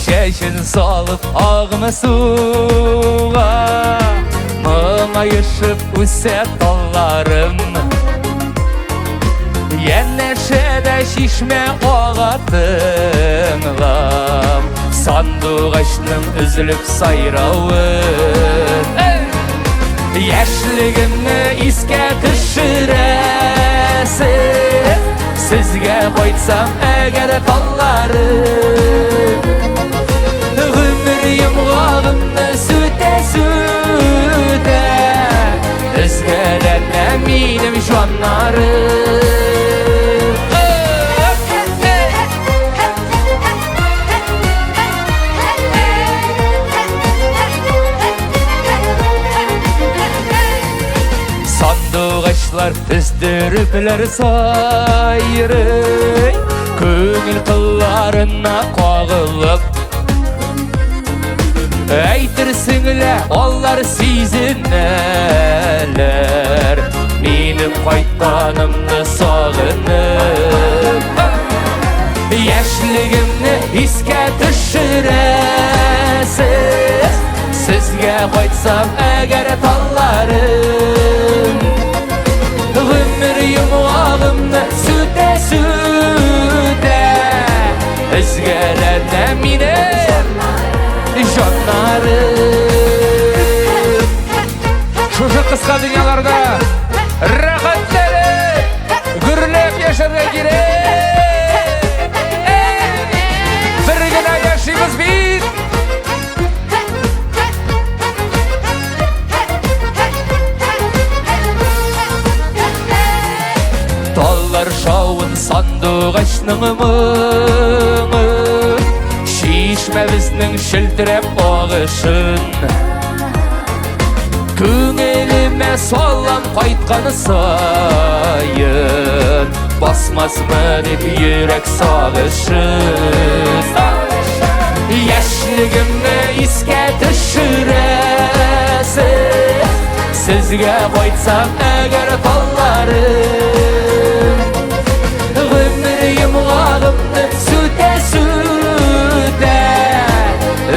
Чәчен салып агымы суга, Моңаешып үсә талларым. Янәшәдә чишмә ага тыңлап, Сандугачның өзелеп сайравын. Яшьлегемне искә төшерәсез, Сезгә кайтсам әгәр талларым. Гомер йомгагымны сүтә-сүтә, Өзгәләнә минем җаннарым. Сандугачлар өздерепләр сайрый, Күңел кылларына кагылып. Әйтерсең лә алар сизенәләр, Минем кайтканымны сагынып. Яшьлегемне искә төшерәсез, Сезгә кайтсам әгәр талларым. Гомер йомгагымны сүтә-сүтә, Өзгәләнә минем җаннарым. Шушы кыска дөньяларда рәхәтләнеп, гөрләп яшәргә кирәк. Бер генә яшибез бит. Таллар шавын сандугачның моңы, Чишмәбезнең шелтерәп агышын. Күңелемә салам кайткан саен, Басмасмы дип йөрәк сагышын. Яшьлегемне искә төшерәсез, Сезгә кайтсам әгәр талларым. Гомер йомгагымны сүтә-сүтә,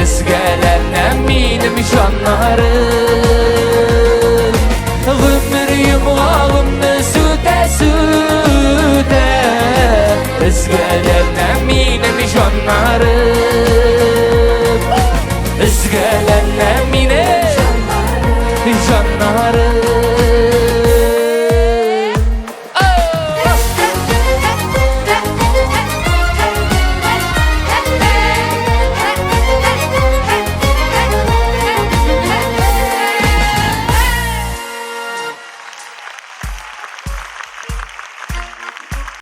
Өзгәләнә минем җаннарым. Гомер йомгагымны сүтә-сүтә, Өзгәләнә минем җаннарым.